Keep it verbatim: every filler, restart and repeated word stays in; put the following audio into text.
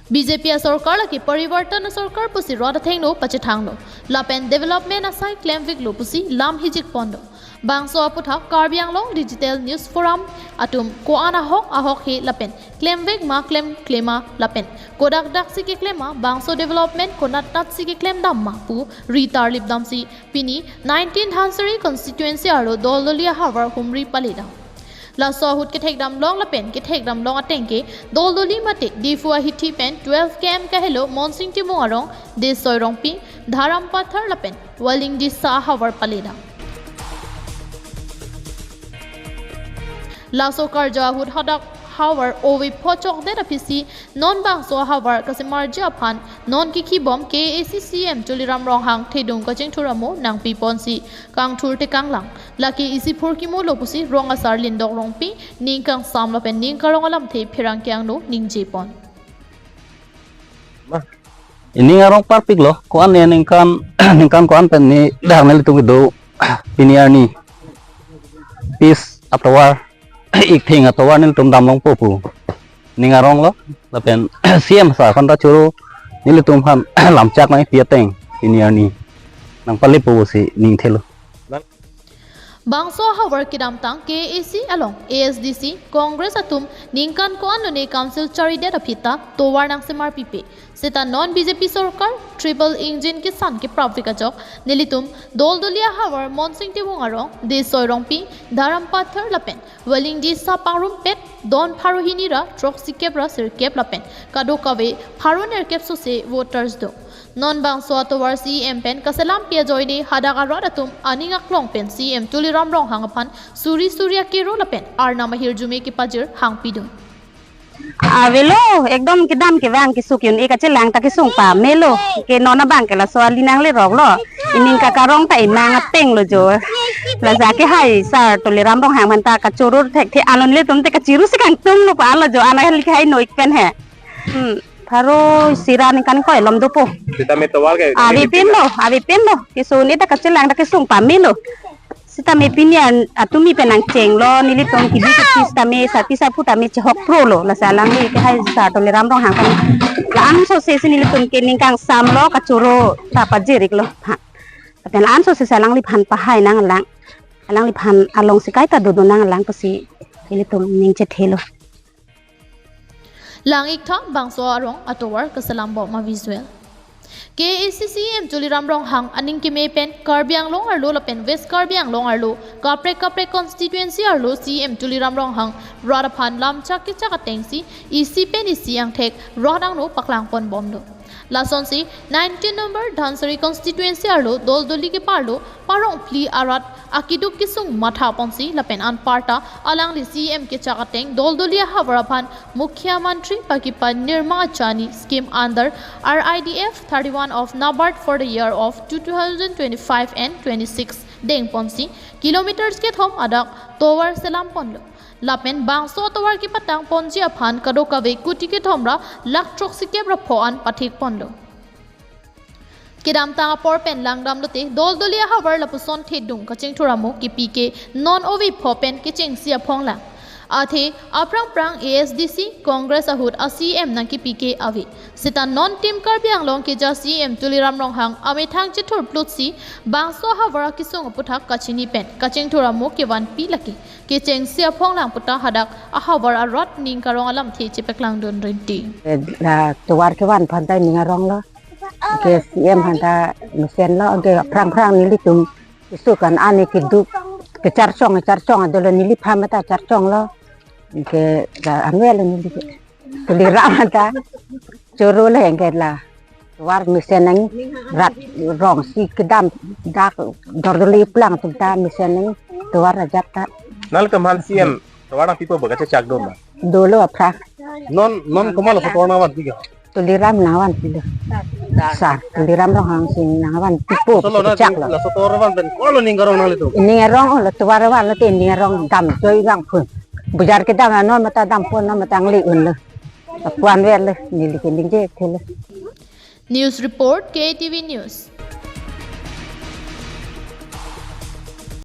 B J P asorkar lake parivartan asorkar pusi rat athengno pachethanglo. Lapen development asai klemviklo pusi lam hijik ponlo. Bangso aputhak Karbi Anglong Digital News Forum atum ko-an ahok ahok he lapen klemvek ma klemkle ma lapen kodak daksi keklem ma bangso development konat natsi keklem dam ma pu ri tarlip damsi pini nineteen Dhansiri constituency arlo doldoli ahavar humri paledam. Laso ahut kethekdam long lapen kethekdam long ateng ke doldoli mate Diphu ahithi pen twelve K M kahelo Monsing Timung arong, Desoi Rongpi, Dharam Pathar lapen Walingdisa ahavar paledam. Laso karja ahut hadak havar ove pho chokdet aphisi non bangso ahavar kasemarji aphan non kikhibom K A A C C M Tuliram Ronghang thedung kachingthur amo nangpiponsi kangthur tekanglang. Lake isi phurkimo lo pusi rong asar Lindok Rongpi ning kangsam lapen ning karong alamthe pherangke angno ningje pon. Ining arong parpiklo, ko-an ne ningkan, ningkan ko-an pen ne dak nelitum kedo pini arni pis atovar, ikthing atovar nelitum damlongpo pu ning aronglo, lapen C M sir aphanta choro nelitum aphan lamchak nangpi ateng pini arni nangpalepo pusi ningthelo. Bangso ahavar kedamtang K A A C along A S D C Congress atum ningkan ko-an lone council charidet aphi ta tovar nangsemar pipe. Seta non B J P sorkar triple engine kisan keprapvik ajok nelitum doldoli ahavar Monsing Timung arong, Desoi Rongpi, Dharam Pathar lapen Walingdisa pangrumpet don pharo hini ra throksi kep ra sirkep lapen kadokave pharo nerkep sose voters do. Non bangso atovar C M pen kaselam pi ajoine hadak arat atum aning aklong pen C M Tuliram Ronghang aphan suri suri akero lapen arnam ahirjume kepajir hangpidun. Avelo, ekdom kedam kevang kesuk un-e kachelang ta kesung pamelo. Ke non abang ke laso ali nangleroklo. Ining kakarong ta imang atenglo jo. Laso ke hai sir Tuliram Ronghang aphanta kachoro thekthe, alon ilitum te kachiru si kangtunglo pa lo jo. Ala hel ke hai noi pen he. Hmm, pharo isi ra ningkan ingkoi lom dopo. Sitame tovar ke avepinlo, avepinlo. Keso un-e ta kachelang ta kesung pamelo. Sitame pini an atumi pen nangchenglo, nelitum kebi kethi sitame sarpi sarpo tame chehok prolo. Laso alangli ke hai sir Tuliram Ronghang kan. La-an sose si nelitum ke ning kangsamlo kachoro ta pajiriklo. Ha. Lapen la-an sose si alangliphan pahai nanglang. Alangliphan alongsi kaita dodo nanglang pusi ilitum ning chethelo. Lang-ik tha bangso arong atovar kaselambom avisual. K A A C C M Tuliram Ronghang aning keme pen Karbi Anglong arlo lapen West Karbi Anglong arlo kaprek kaprek constituency arlo C M Tuliram Ronghang rat aphan lamchak kechak atengsi isi pen isi angthek rat angno paklangponbomlo. Lasonsi nineteen number Dhansiri constituency arlo doldoli keparlo parong phli arat akeduk kesung mathaponsi lapen anparta alangli C M kechak ateng doldoli ahavar aphan Mukhya Mantri pakipa Nirma Achani scheme under R I D F thirty-one of NABARD for the year of two thousand twenty-five and twenty-six dengponsi kilometers kethom adak tovar selamponlo. Lapen bangso tovar kepatangponji aphan kadokave kuti kethom ra lakh throksi kep ra pho an pathikponlo. Kedamtang apor pen langdamlote doldoli ahavar lapuson thedung kachingthur amo kepi ke non ove pho pen kechengsi aphonglang. Athe aphrang phrang A S D C Congress ahut a C M nangkepi ke ave. Seta non Team Karbi Anglong keja C M Tuliram Ronghang amethang chethurplutsi bangso ahavar akesung aputhak kachini pen kachingthur amo kevanpi lake kechengsi aphonglang puta hadak ahavar arat ning karong alamthe chepaklangdun rinti. La tovar kevan aphanta ning aronglo. Ke C M aphanta mesenlo, ke aphrang phrang nelitum keso kan ani keduk kecharchong kecharchong adolo, neliphan mata charchonglo. Ke la anwel neli Tuliram aphanta choro le hengke la tovar mesen nang rat rong si kedam dak doldoli plang atumta mesen nang tovar ajat ta. Nanglitum aphan C M tovar nangpipo ba kachechak do ma? Dolo aphrang. Non, non komatlo tovar nangvanpi ke? Tuliram nangvanpilo. Sir Tuliram Ronghang si nangvanpipo. Solo na chaklo. Laso tovar van pen kolo ning karong nanglitum? Ning aronglo, tovar vanlo te ning arong damjoi vangphu. Bujar kedam non mata dampon non mata angli unlo. Apuan verlo, neli ke ningje thelo. News report, K T V News.